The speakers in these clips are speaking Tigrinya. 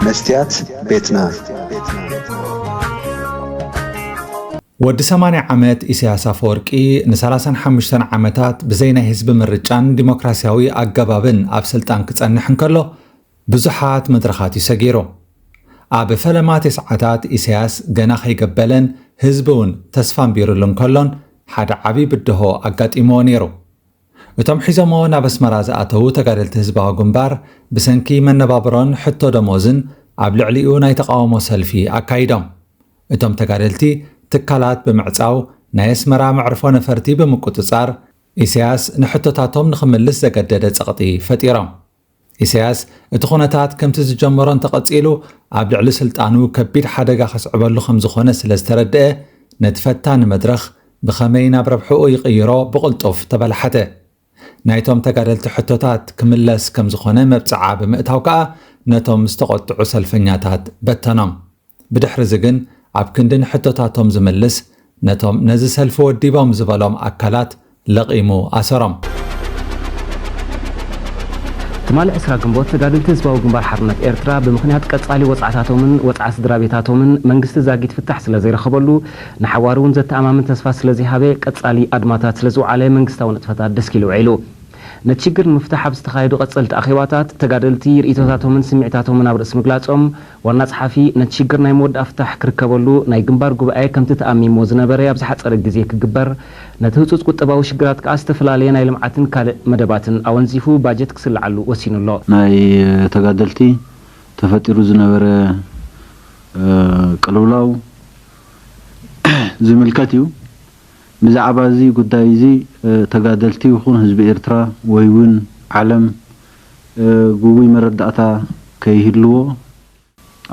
መስትያት ቤትና። ወዲ ሰማንያ ዓመት ኢሳያስ ኣፈወርቂ ን35 ዓመታት ብዘይ ናይ ህዝቢ ምርጫን ዲሞክራሲያዊ ኣገባብን ኣብ ስልጣን ክጸንሕ እንከሎ ብዙሓት መድረኻት እዩ ሰጊሩ። ኣብ ፈለማ ተስዓታት ኢሳያስ ገና ከይገበለን ህዝቢ እውን ተስፋ ኣንቢሩሉ እንከሎን ሓደ ዓቢ ብድሆ ኣጋጢምዎ ነይሩ። እቶም ሒዞምዎ ናብ ኣስመራ ዝኣተዉ ተጋደልቲ ህዝባዊ ግንባር ብሰንኪ መነባብሮን ሕቶ ደሞዝን ኣብ ልዕሊኡ ናይ ተቓውሞ ሰልፊ ኣካይዶም። እቶም ተጋደልቲ ትካላት ብምዕጻው ናይ ኣስመራ መዕርፎ ነፈርቲ ብምቁጽጻር ኢሳያስ ንሕቶታቶም ንኽምልስ ዘገደደ ጸቕጢ ፈጢሮም። ኢሳያስ እቲ ኩነታት ከምቲ ዝጀመሮ እንተቐጺሉ ኣብ ልዕሊ ስልጣኑ ከቢድ ሓደጋ ከስዕበሉ ከም ዝኾነ ስለ ዝተረድአ ነቲ ፈታኒ መድረኽ ብኸመይ ናብ ረብሕኡ ይቕይሮ ብቕልጡፍ ተበላሓተ። ናይቶም ተጋደልቲ ሕቶታት ክምለስ ከም ዝኾነ መብጽዓ ብምእታው ከኣ ነቶም ዝተቖጥዑ ሰልፈኛታት በተኖም። ብድሕሪ እዚ ግን ኣብ ክንዲ ንሕቶታቶም ዝምልስ ነቶም ነዚ ሰልፊ ወዲቦም ዝበሎም ኣካላት ለቒሙ ኣሰሮም። ትማሊ ዕስራ ግንቦት ተጋደልቲ ህዝባዊ ግንባር ሓርነት ኤርትራ ብምኽንያት ቀጻሊ ወጽዓታቶምን ወጽዓ ስድራ ቤታቶምን መንግስቲ ዛጊት ፍታሕ ስለ ዘይረኸበሉ ንሓዋሩ እውን ዘተኣማምን ተስፋ ስለ ዘይሃበ ቀጻሊ ኣድማታት ስለ ዝወዓለ መንግስታዊ ንጥፈታት ደስኪሉ ውዒሉ። ነቲ ሽግር ንምፍታሕ ኣብ ዝተኻየዱ ቀጸልቲ ኣኼባታት ተጋደልቲ ርእይቶታቶምን ስምዒታቶምን ኣብ ርእሲ ምግላጾም ዋና ጸሓፊ ነቲ ሽግር ናይ መወዳእ ፍታሕ ክርከበሉ ናይ ግንባር ጉባኤ ከምቲ ተኣሚምዎ ዝነበረ ኣብ ዝሓጸረ ግዜ ክግበር ነቲ ህጹጽ ቁጠባዊ ሽግራት ከኣ ዝተፈላለየ ናይ ልምዓትን ካልእ መደባትን ኣወንዚፉ ባጀት ክስልዓሉ ወሲኑ ኣሎ። ናይ ተጋደልቲ ተፈጢሩ ዝነበረ ቅልውላው ዝምልከት እዩ። ብዛዕባ እዚ ጉዳይ እዚ ተጋደልቲ ይኹን ህዝቢ ኤርትራ ወይ እውን ዓለም ግጉይ መረዳእታ ከይህልዎ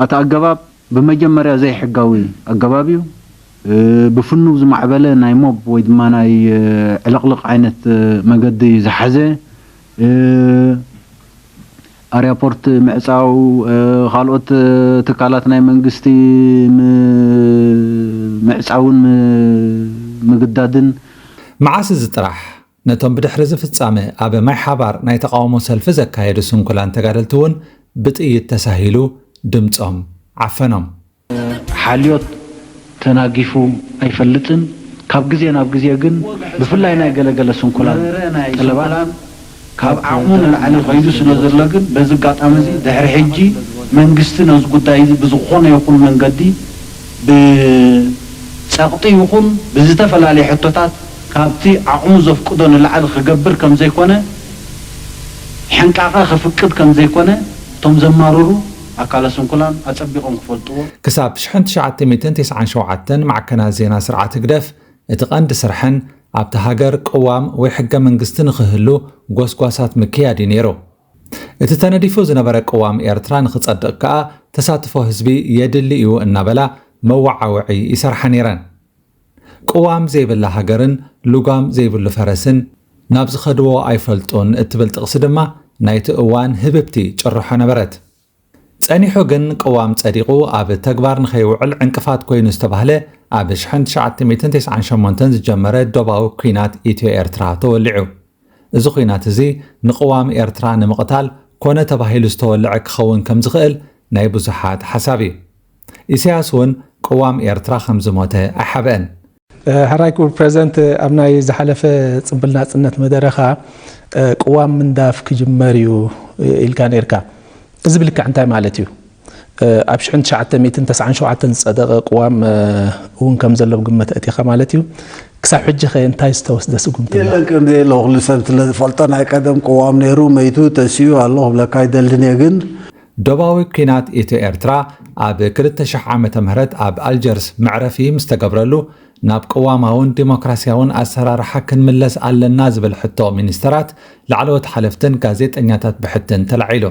ኣቲ ኣገባብ ብመጀመርያ ዘይሕጋዊ ኣገባብ እዩ። ብፍኑው ዝማዕበለ ናይ ሞብ ወይ ድማ ናይ ዕልቕልቕ ዓይነት መገዲ ዝሓዘ ኣርያፖርት ምዕፃው፣ ካልኦት ትካላት ናይ መንግስቲ ምዕፃውን ምግዳድን። መዓስ እዚ ጥራሕ ነቶም ብድሕሪ እዚ ፍጻመ ኣብ ማይ ሓባር ናይ ተቓውሞ ሰልፊ ዘካየዱ ስንኩላን ተጋደልቲ እውን ብጥይት ተሳሂሉ ድምጾም ዓፈኖም። ሓልዮት ተናጊፉ ኣይፈልጥን። ካብ ግዜ ናብ ግዜ ግን ብፍላይ ናይ ገለገለ ስንኩላን ጠለባት ካብ ዓቕሙ ንላዕሊ ከይዱ ስለ ዘሎ ግን በዚ ኣጋጣሚ እዚ ድሕሪ ሕጂ መንግስቲ ነዚ ጉዳይ እዚ ብዝኾነ ይኹን መንገዲ ብጸቕጢ ይኹን ብዝተፈላለየ ሕቶታት ካብቲ ዓቕሙ ዘፍቅዶ ንላዕሊ ክገብር ከም ዘይኮነ ሕንቃቐ ከፍቅድ ከም ዘይኮነ እቶም ዘማርሩ ኣካለ ስንኩላን ኣጸቢቖም ክፈልጥዎ። ክሳብ ሽሕን ትሽዓተ ሚእትን ተስዓን ሸውዓተን ማዕከናት ዜና ስርዓት ህግደፍ እቲ ቀንዲ ስርሐን ኣብታ ሃገር ቅዋም ወይ ሕገ መንግስቲ ንኽህሉ ጎስጓሳት ምክያድ እዩ ነይሩ። እቲ ተነዲፉ ዝነበረ ቅዋም ኤርትራ ንኽጸድቕ ከኣ ተሳትፎ ህዝቢ የድሊ እዩ እናበላ መወዓውዒ ይሰርሓ ነይረን። ቅዋም ዘይብላ ሃገርን ልጓም ዘይብሉ ፈረስን ናብ ዝኸድዎ ኣይፈልጡን እትብል ጥቕሲ ድማ ናይቲ እዋን ህብብቲ ጭርሖ ነበረት። ጸኒሑ ግን ቅዋም ጸዲቑ ኣብ ተግባር ንኸይውዕል ዕንቅፋት ኮይኑ ዝተባህለ ኣብ ሽሕን ትሽዓተ ሚእትን ተስዓን ሸሞንተን ዝጀመረ ዶባዊ ኲናት ኢትዮ ኤርትራ ተወሊዑ። እዚ ኲናት እዚ ንቅዋም ኤርትራ ንምቕታል ኮነ ተባሂሉ ዝተወልዐ ክኸውን ከም ዝኽእል ናይ ብዙሓት ሓሳብ እዩ። ኢሳያስ እውን ቅዋም ኤርትራ ከም ዝሞተ ኣይሓብአን። ሕራይ ክቡር ፕረዚደንት፣ ኣብ ናይ ዝሓለፈ ጽምብል ናጽነት መደረኻ ቅዋም ምንዳፍ ክጅመር እዩ ኢልካ ነርካ። እዚ ብልክዕ እንታይ ማለት እዩ? ኣብ ሽሕን ትሽዓተ ሚእትን ተስዓን ሸውዓተን ዝጸደቐ ቅዋም እውን ከም ዘሎ ብግምት ኣእቲኻ ማለት እዩ። ክሳብ ሕጂ ኸ እንታይ ዝተወስደ ስጉምቲ ኣሎ? የለን፣ ከም ዘየለ ኩሉ ሰብ ስለ ዝፈልጦ ናይ ቀደም ቅዋም ነይሩ፣ መይቱ፣ ተሲኡ ኣሎ ክብለካ ኣይደልን እየ። ግን ዶባዊ ኲናት ኢትዮ ኤርትራ ኣብ ክልተ ሽሕ ዓመተ ምህረት ኣብ ኣልጀርስ መዕረፊ ምስ ተገብረሉ ናብ ቅዋማውን ዲሞክራሲያውን ኣሰራርሓ ክንምለስ ኣለና ዝብል ሕቶ ሚኒስተራት፣ ላዕለዎት ሓለፍትን ጋዜጠኛታት ብሕትን ተላዒሉ።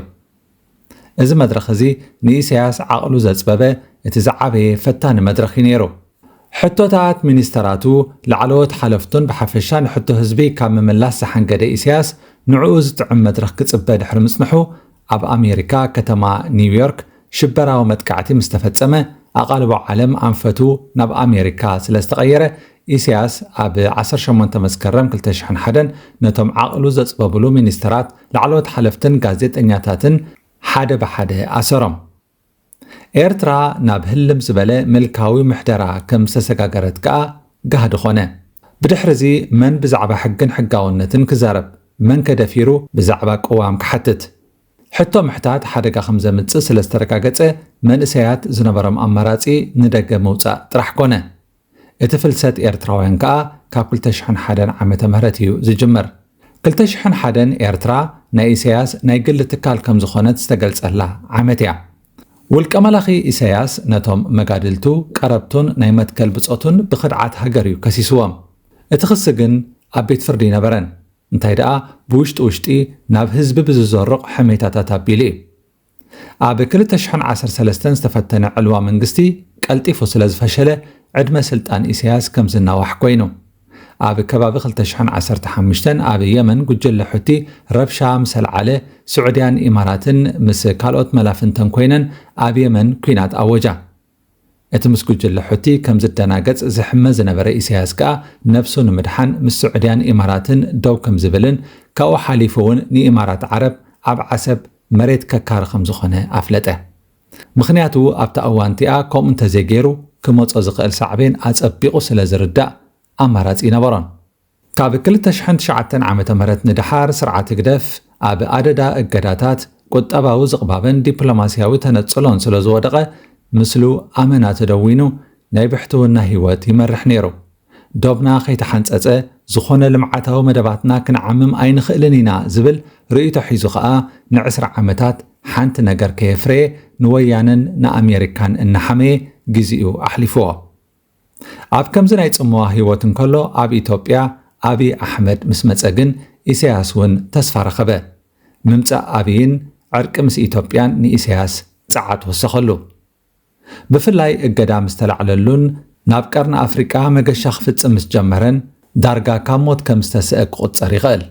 እዚ መድረኽ እዚ ንኢሳያስ ዓቕሉ ዘጽበበ እቲ ዝዓበየ ፈታኒ መድረኽ እዩ ነይሩ። ሕቶታት ሚኒስተራቱ፣ ላዕለዎት ሓለፍቱን ብሓፈሻ ንሕቶ ህዝቢ ካብ ምምላስ ዝሓንገደ ኢሳያስ ንዕኡ ዝጥዕም መድረኽ ክጽበ ድሕሪ ምጽንሑ ኣብ ኣሜሪካ ከተማ ኒውዮርክ ሽበራዊ መጥቃዕቲ ምስ ተፈጸመ ኣቓልቦ ዓለም ኣንፈቱ ናብ ኣሜሪካ ስለ ዝተቐየረ ኢሳያስ ኣብ ዓሰርተ ሸሞንተ መስከረም ክልተ ሽሕን ሓደን ነቶም ዓቕሉ ዘጽበብሉ ሚኒስተራት፣ ላዕለዎት ሓለፍትን ጋዜጠኛታትን ሓደ ብሓደ ኣሰሮም። ኤርትራ ናብ ህልም ዝበለ ምልካዊ ምሕደራ ከም ዝተሰጋገረት ከኣ ጋህዲ ኾነ። ብድሕሪ እዚ መን ብዛዕባ ሕግን ሕጋውነትን ክዛረብ? መን ከደፊሩ ብዛዕባ ቅዋም ክሓትት? ሕቶ ምሕታት ሓደጋ ከም ዘምጽእ ስለ ዝተረጋገጸ መንእሰያት ዝነበሮም ኣማራጺ ንደገ ምውጻእ ጥራሕ ኮነ። እቲ ፍልሰት ኤርትራውያን ከኣ ካብ ክልተ ሽሕን ሓደን ዓመተ ምህረት እዩ ዝጅምር። ክልተ ሽሕን ሓደን ኤርትራ ናይ ኢሳያስ ናይ ግሊ ትካል ከም ዝኾነት ዝተገልጸላ ዓመት እያ። ውልቀ መላኺ ኢሳያስ ነቶም መጋድልቱ፣ ቀረብቱን ናይ መትከል ብጾቱን ብኽድዓት ሃገር እዩ ከሲስዎም። እቲ ክሲ ግን ኣብ ቤት ፍርዲ ኣይነበረን። እንታይ ደኣ ብውሽጢ ውሽጢ ናብ ህዝቢ ብዝዘርቕ ሕሜታታት ኣቢሉ እዩ። ኣብ ክልተ ሽሕን ዓሰርተ ሰለስተን ዝተፈተነ ዕልዋ መንግስቲ ቀልጢፉ ስለ ዝፈሸለ ዕድመ ስልጣን ኢሳያስ ከም ዝናዋሕ ኮይኑ። ኣብ ከባቢ ክልተ ሽሕን ዓሰርተ ሓሙሽተን ኣብ የመን ጉጅለ ሑቲ ረብሻ ምስ ኣልዓለ፣ ስዑድያን ኢማራትን ምስ ካልኦት መላፍንተን ኮይነን ኣብ የመን ኲናት ኣወጃ። እቲ ምስ ጉጅለ ሑቲ ከም ዝደናገጽ ዝሕመ ዝነበረ ኢሳያስ ከኣ ነብሱ ንምድሓን ምስ ስዑድያን ኢማራትን ደው ከም ዝብልን ካብኡ ሓሊፉ እውን ንኢማራት ዓረብ ኣብ ዓሰብ መሬት ከካሪ ከም ዝኾነ ኣፍለጠ። ምኽንያቱ ኣብታ እዋን እቲኣ ከምኡ እንተዘይገይሩ ክመጾ ዝኽእል ሳዕቤን ኣጸቢቑ ስለ ዝርዳእ ኣማራጺ ይነበሮን። ካብ ክልተ ሽሕን ትሽዓተን ዓመተ ምህረት ንደሓር ስርዓት ህግደፍ ኣብ ኣደዳ እገዳታት፣ ቁጠባዊ ዝቕባበን ዲፕሎማስያዊ ተነጽሎን ስለ ዝወደቐ ምስሉ ኣመና ተደዊኑ ናይ ብሕትውና ህይወት ይመርሕ ነይሩ። ዶብና ከይተሓንጸጸ ዝኾነ ልምዓታዊ መደባትና ክንዓምም ኣይንኽእልን ኢና ዝብል ርእይቶ ሒዙ ኸኣ ንዕስራ ዓመታት ሓንቲ ነገር ከየፍረየ ንወያነን ንኣሜሪካን እናሓመየ ግዜኡ ኣሕሊፍዎ። ኣብ ከምዚ ናይ ጽምዋ ህይወት እንከሎ ኣብ ኢትዮጵያ ኣብይ ኣሕመድ ምስ መጸ ግን ኢሳያስ እውን ተስፋ ረኸበ። ምምጻእ ኣብይን ዕርቂ ምስ ኢትዮጵያን ንኢሳያስ ጸዓት ወሰኸሉ። ብፍላይ እገዳ ምስ ተላዕለሉን ናብ ቀርኒ ኣፍሪቃ መገሻ ክፍጽም ምስ ጀመረን ዳርጋ ካብ ሞት ከም ዝተስአ ክቑጸር ይኽእል።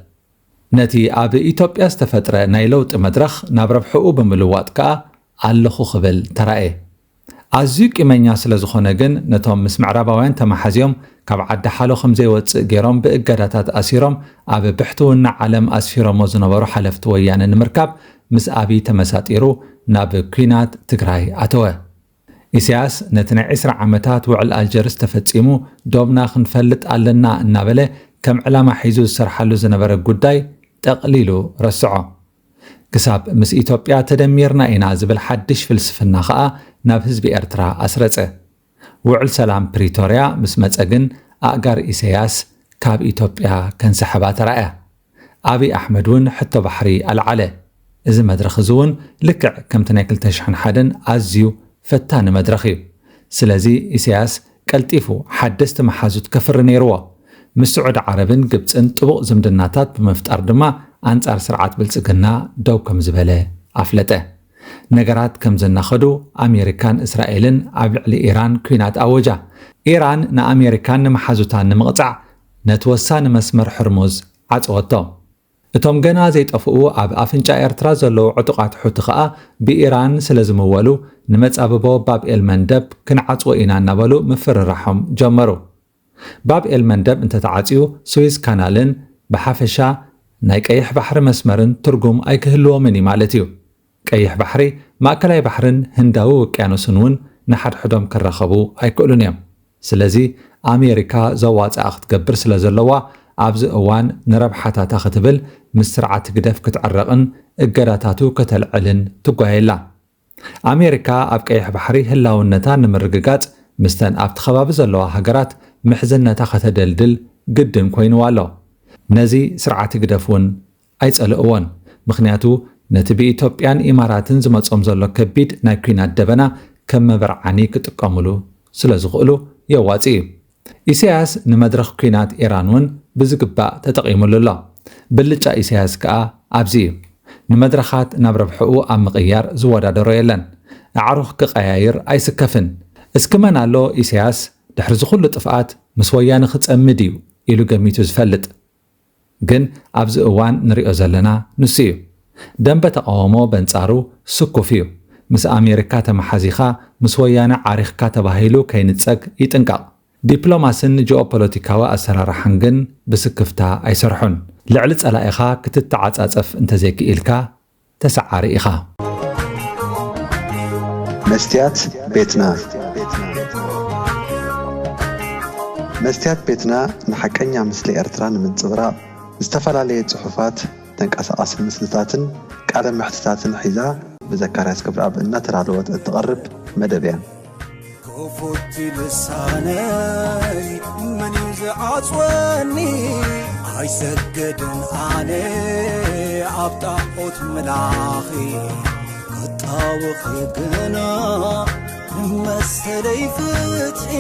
ነቲ ኣብ ኢትዮጵያ ዝተፈጥረ ናይ ለውጢ መድረኽ ናብ ረብሕኡ ብምልዋጥ ከኣ ኣለኹ ክብል ተራእየ። ኣዝዩ ቂመኛ ስለ ዝኾነ ግን ነቶም ምስ ምዕራባውያን ተመሓዝዮም ካብ ዓዲ ሓሎ ከም ዘይወጽእ ገይሮም ብእገዳታት ኣሲሮም ኣብ ብሕትውና ዓለም ኣስፊሮሞ ዝነበሩ ሓለፍቲ ወያነ ንምርካብ ምስ ኣብይ ተመሳጢሩ ናብ ኲናት ትግራይ ኣተወ። ኢሳያስ ነቲ ናይ ዕስራ ዓመታት ውዕል ኣልጀርስ ተፈጺሙ ዶብና ክንፈልጥ ኣለና እናበለ ከም ዕላማ ሒዙ ዝሰርሓሉ ዝነበረ ጉዳይ ጠቕሊሉ ረስዖ። ክሳብ ምስ ኢትዮጵያ ተደሚርና ኢና ዝብል ሓድሽ ፍልስፍና ኸኣ ናብ ህዝቢ ኤርትራ ኣስረጸ። ውዕል ሰላም ፕሪቶርያ ምስ መጸ ግን ኣእጋር ኢሳያስ ካብ ኢትዮጵያ ከንስሕባ ተራእያ። ኣብይ ኣሕመድ እውን ሕቶ ባሕሪ ኣልዓለ። እዚ መድረኽ እዚ እውን ልክዕ ከምቲ ናይ ክልተ ሽሕን ሓደን ኣዝዩ ፈታኒ መድረኽ እዩ። ስለዚ ኢሳያስ ቀልጢፉ ሓደስቲ መሓዙት ከፍሪ ነይርዎ። ምስ ስዑዲ ዓረብን ግብጽን ጥቡቕ ዝምድናታት ብምፍጣር ድማ ኣንጻር ስርዓት ብልጽግና ደው ከም ዝበለ ኣፍለጠ። ነገራት ከም ዘናኸዱ ኣሜሪካን እስራኤልን ኣብ ልዕሊ ኢራን ኲናት ኣወጃ። ኢራን ንኣሜሪካን ንመሓዙታን ንምቕጻዕ ነቲ ወሳኒ መስመር ሕርሙዝ ዓጸወቶ። እቶም ገና ዘይጠፍኡ ኣብ ኣፍንጫ ኤርትራ ዘለዉ ዕጡቓት ሑቲ ኸኣ ብኢራን ስለ ዝምወሉ ንመጻብቦ ባብ ኤል መንደብ ክንዓጽዎ ኢና እናበሉ ምፍርራሖም ጀመሩ። ባብ ኤል መንደብ እንተተዓጽዩ ስዊዝ ካናልን ብሓፈሻ ናይ ቀይሕ ባሕሪ መስመርን ትርጉም ኣይክህልዎምን እዩ ማለት እዩ። ቀይሕ ባሕሪ፣ ማእከላይ ባሕርን ህንዳዊ ውቅያኖስን እውን ንሓድሕዶም ክራኸቡ ኣይክእሉን እዮም። ስለዚ ኣሜሪካ ዘዋጽኣ ክትገብር ስለ ዘለዋ ኣብዚ እዋን ንረብሓታታ ክትብል ምስ ስርዓት ህግደፍ ክትዕረቕን እገዳታቱ ከተልዕልን ትጓየ ኣላ። ኣሜሪካ ኣብ ቀይሕ ባሕሪ ህላውነታ ንምርግጋጽ ምስተን ኣብቲ ከባቢ ዘለዋ ሃገራት ምሕዝነታ ከተደልድል ግድን ኮይንዋ ኣሎ። ነዚ ስርዓት ህግደፍ እውን ኣይጸልእዎን። ምኽንያቱ ነቲ ብኢትዮጵያን ኢማራትን ዝመጾም ዘሎ ከቢድ ናይ ኲናት ደበና ከም መበርዓኒ ክጥቀሙሉ ስለ ዝኽእሉ የዋጽእ እዩ። ኢሳያስ ንመድረኽ ኲናት ኢራን እውን ብዝግባእ ተጠቒሙሉ ኣሎ። ብልጫ ኢሳያስ ከኣ ኣብዚ እዩ። ንመድረኻት ናብ ረብሕኡ ኣብ ምቕያር ዝወዳደሮ የለን። ኣዕሩኽ ክቐያይር ኣይስከፍን። እስኪ መን ኣሎ ኢሳያስ ድሕሪ እዚ ኩሉ ጥፍኣት ምስ ወያነ ክጸምድ እዩ ኢሉ ገሚቱ ዝፈልጥ? ግን ኣብዚ እዋን ንሪኦ ዘለና ንሱ እዩ። ደንበ ተቓውሞ በንጻሩ ስኩፍ እዩ። ምስ ኣሜሪካ ተመሓዚኻ ምስ ወያነ ዓሪኽካ ተባሂሉ ከይንጸግ ይጥንቀቕ። ዲፕሎማስን ጂኦፖለቲካዊ ኣሰራርሓን ግን ብስክፍታ ኣይሰርሑን። ልዕሊ ጸላኢኻ ክትተዓጻጸፍ እንተዘይክኢልካ ተሰዓሪ ኢኻ። መስትያት ቤትና። መስትያት ቤትና ንሓቀኛ ምስሊ ኤርትራ ንምንጽብራቕ ዝተፈላለየ ጽሑፋት፣ ተንቀሳቓሲ ምስልታትን ቃለ መሕትታትን ሒዛ ብዘካርያስ ክብረኣብ እናተዳለወት እትቐርብ መደብ እያ። ክፉት ልሳነይ መን እዩ ዝዓጽወኒ? ኣይሰግድን ኣነ ኣብ ጣዖት ምላኺ፣ ክጣወኺ ግና መሰለይ ፍትሒ።